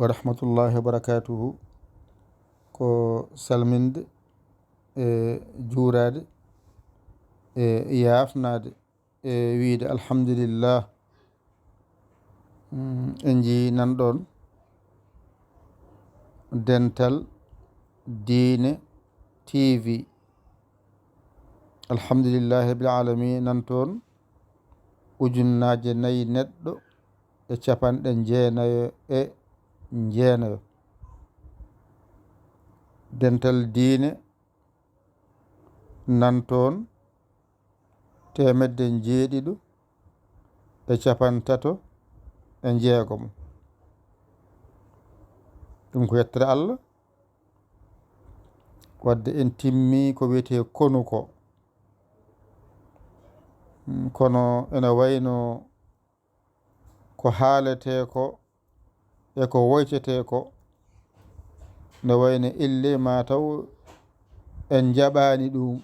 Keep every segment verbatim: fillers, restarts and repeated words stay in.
wa rahmatullahi wa barakatuhu. Ko salminde e juuraade e yaafnaade e wiyde alhamdulillah. Mm, en njii nan ɗoon Dental Diine T V. Alhamdulillahi rabbil alamin, nan toon ujunnaaje nayi neɗɗo e capanɗe jeenayo e jeenayo. Dental Diine nan toon teemedde jeeɗiɗo e capantato e jeegom. Ɗum ko yettere Allah. Wadde en timmi ko wiyetee konu ko. Mm, kono ene wayno ko haaletee ko e ko woytetee ko, ne wayno ille ma taw en njaɓaani ɗum,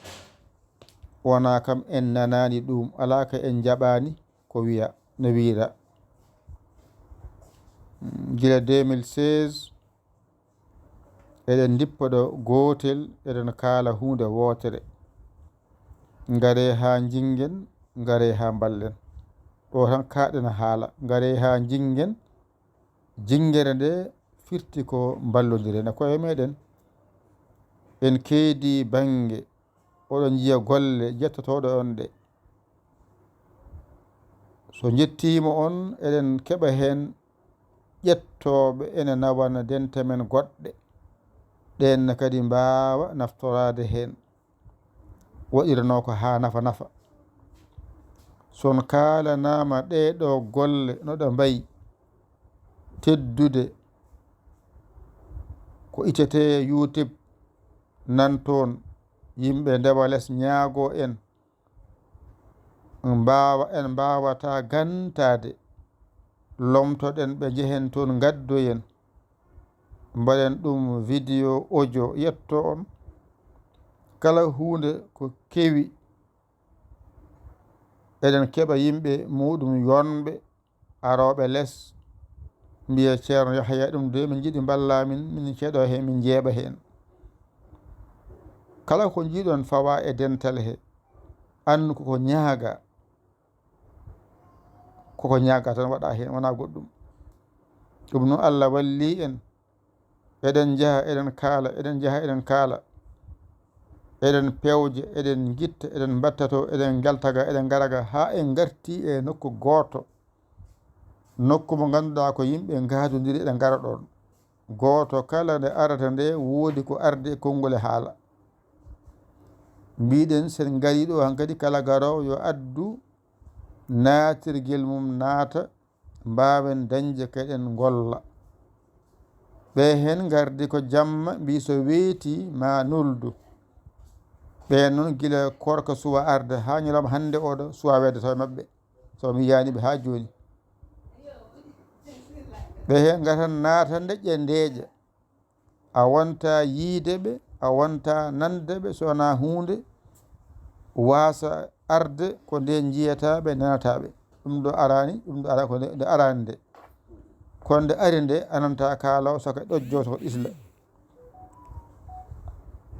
wonaa kam en nanaani ɗum, alaa ka en njaɓaani ko wiya, no wiyra. Mm, gila deux mille seize, eɗen ndippa ɗo gootel, eɗen kaala huunde wootere. Ngaree haa njinngen, ngaree haa mballen. Ɗo tan kaaɗen haala. Ngaree haa njinngen, jinngere nde firti ko mballondire. Ene koye meɗen, en keedi bannge, oɗon njiya golle jettotooɗo on ɗe. So njettiima on, eɗen keɓa heen ƴettooɓe ene nawana dente men goɗɗe. Ɗeen ne kadi mbaawa naftoraade heen. Waɗiranoo ko haa nafa nafa. So on kaalanaama ɗee ɗoo golle no ɗe mbayi teddude, ko itetee YouTube nan toon, yimɓe ndewa les ñaagoo en. Mbaawa, en mbaawataa gantaade. Lomtoɗen ɓe, njehen toon, ngaddoyen. Mbaɗen ɗum vidéo audio, yetto on. Kala huunde ko kewi, eɗen keɓa yimɓe muuɗum yonɓe, arooɓe les, mbiya Ceerno Yahya, ɗum de min njiɗi mballa min, min ceeɗo heen, min njeeɓa heen. Kala ko njiiɗon fawa e dental he, anndu koko ñaaga, koko ñaaga tan waɗa heen, wonaa goɗɗum. Ɗum noon Allah walli en, eɗen njaha, eɗen kaala, eɗen njaha, eɗen kaala, eɗen pewja, eɗen ngitta, eɗen mbatta to, eɗen njalta ga, eɗen ngara ga, haa en ngarti e nokku gooto. Nokku mo ngannduɗaa ko yimɓe ngaadondiri, eɗen ngara ɗoon. Gooto kala nde arata nde, woodi ko ardi e konngol e haala. Mbiɗen, sen ngarii ɗo hankadi, kala garoowo yo addu naatirgel mum naata, mbaawen dañde ko eɗen ngolla. Ɓe heen ngardi ko jamma, mbi so weeti ma nuldu. Ɓeen noon gila koorka suwa arde haa ñalawma hannde oɗo suwa weede tawa e maɓɓe. So mi yiyaani ɓe haa jooni. Ɓe heen ngatan naatande ƴe ndeeƴa. A wonta yiide ɓe, a wonta nande ɓe, so wonaa huunde waasa arde ko nde njiyataa ɓe, nanataa ɓe. Ɗum ɗo araani, ɗum ɗo ara ko nde, nde araani nde. Kono nde ari nde, a nanta kaalaw saka ɗojjo, saka ɗisla.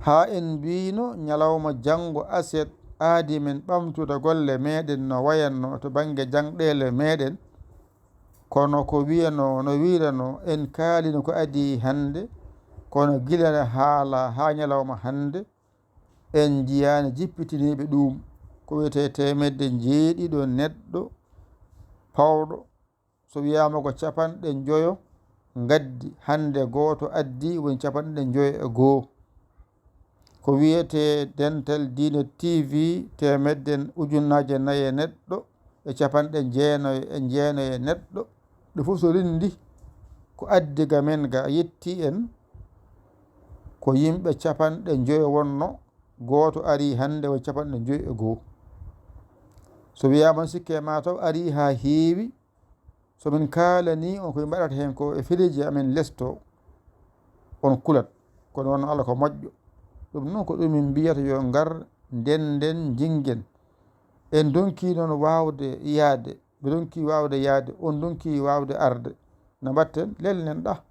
Haa en mbiino ñalawma janngo aset aadi men ɓamtude golle meɗen no wayanno to bannge jangɗeele meɗen, kono ko wiyanoo, no wiiranoo, en kaalino ko adii hannde, kono gila haala haa ñalawma hannde, en njiyaani jippitiniiɓe ɗuum. Ko wiyetee teemedde njeeɗiɗo neɗɗo pawɗo, so wiyaama ko capanɗe njoyo ngaddi, hannde gooto addi, woni capanɗe njoyo e goo. Ko wiyetee Dental Diine T V, teemedde ujunnaaje nayi e neɗɗo e capanɗe jeenayo e jeenayo e neɗɗo. Ɗe fof so renndi, ko addi ga men ga, yetti en, ko yimɓe capanɗe njoyo wonno, gooto arii hannde, woni capanɗe njoyo e goo. So wiyaama sikke ma taw arii haa heewi, so min kaalanii on ko min mbaɗata heen ko e feleeji amen lesto, on kulat. Kono wonno Allah ko moƴƴo. Ɗum noon ko ɗum min mbiyata yo ngar ndennden, njinngen. En ndonkii noon waawde yahde, ɓe ndonkii waawde yahde, on ndonkii waawde arde. No mbaɗten? Lelnen ɗa.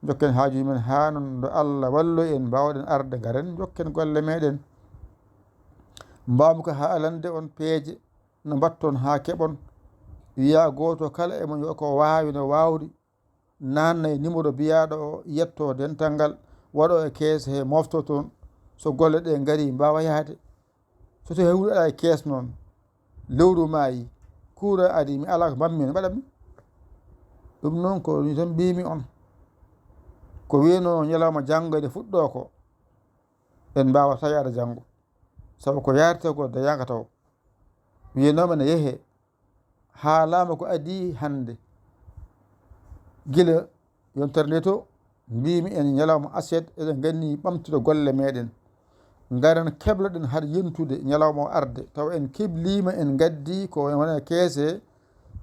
Njokken haajuuji men haa non nde Allah walloyi en, mbaawɗen arde, ngaren njokken golle meɗen. Mbaawmi ko haalande on peeje no mbaɗton haa keɓon. Wiya gooto kala e mon yo ko waawi no waawri naatna e numéro biyaaɗo o, yetto dental ngal, waɗo e kees he, mofto toon. So golle ɗe ngari, mbaawa yahde. So tawi hay huunde alaa e kees noon, lewru maayi, kuura ari, mi alaa ko mbaɗmi, no mbaɗatmi? Ɗum noon ko ni tan mbiymi on. Ko wiyanoo ñalawma janngo ene fuɗɗoo ko, en mbaawata yaade janngo. Sabu ko yaartagol dañaaka taw. Wiyanoo men ne yehee, haalaama ko adii hannde. Gila yontere nde to, mbiymi en ñalawma aset, eɗen nganni ɓamtude golle meɗen. Ngaren kebloɗen hade yentude ñalawma o arde, tawa en kebliima, en ngaddi ko wona keese,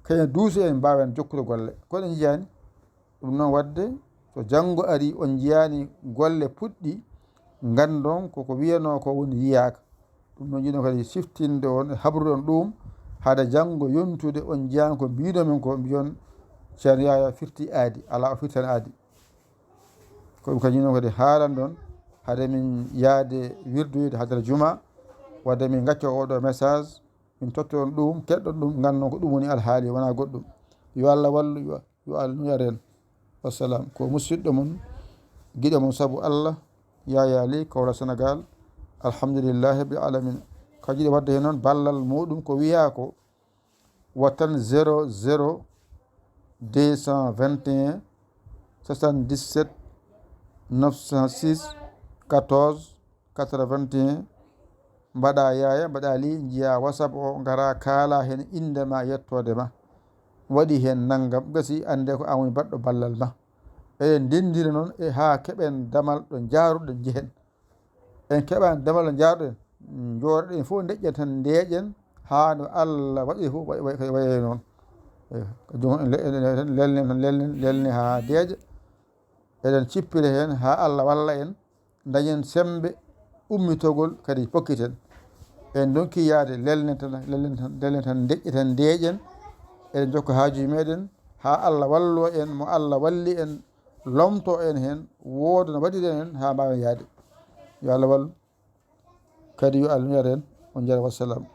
kañum duuso en, mbaawen jokkude golle. Kono en njiyaani. Ɗum noon waɗde, so janngo ari, on njiyaani golle puɗɗi, nganndon ko ko wiyanoo ko woni yiyaaka. Ɗum noon njiɗon kadi siftinde on e habrude on ɗum, hade janngo yontude, on njiyan ko mbiɗon men ko, mbiyon Ceerno Yaya firti aadi, alaa o firtan aadi. Ko ɗum kadi njiɗon kadi haalande on, hade min yaade wirdoyde hadara juma, wadde min ngacca oɗo message, min totta on ɗum, keɗɗon ɗum, nganndon ko ɗum woni alhaali, wonaa goɗɗum. Yo Allah wallu, yo, yo Allah nuyar en. Wassalam. Ko musidɗo mon, giɗo mon sabu Allah, Yaya Ly, Kawla Senegal. Alhamdulillahi rabbil alamin. Ko jiɗi waɗde heen noon ballal muɗum ko wiyaa ko, waɗ tan zéro zéro deux cent vingt et un soixante-dix-sept neuf cent six quatorze quatre-vingt-un. Mbaɗa Yaya, mbaɗa Ly, njiya WhatsApp o, ngara kaala heen innde ma, yettoode ma. Waɗi heen nanngam, gasi, annde ko an woni baɗɗo ballal ma. Eɗen ndenndina noon e haa keɓen damal ɗo njaaruɗen njehen. En keɓaani damal ɗo njaaruɗen, njooɗoɗen fof, ndeƴƴen tan, ndeeƴen haa no Allah waɗi fof, way, way, waye noon. Eyo, ko joom en le-, en, en, en lelnen tan, lelnen, lelne haa deeƴa. Eɗen cippira heen haa Allah walla en, dañen semmbe ummitogol kadi pokkiten. En ndonki yahde, lelnen tan, lelnen tan, lelnen tan, ndeƴƴen tan, ndeeƴen. Eɗen njokka haajuuji meɗen haa Allah wallo en, mo Allah walli en, lomto en heen, wooda no waɗiren heen haa mbaawen yahde. Yo Allah wallu. Kadi yo Allah nuyar en. On njaaraama, wassalam.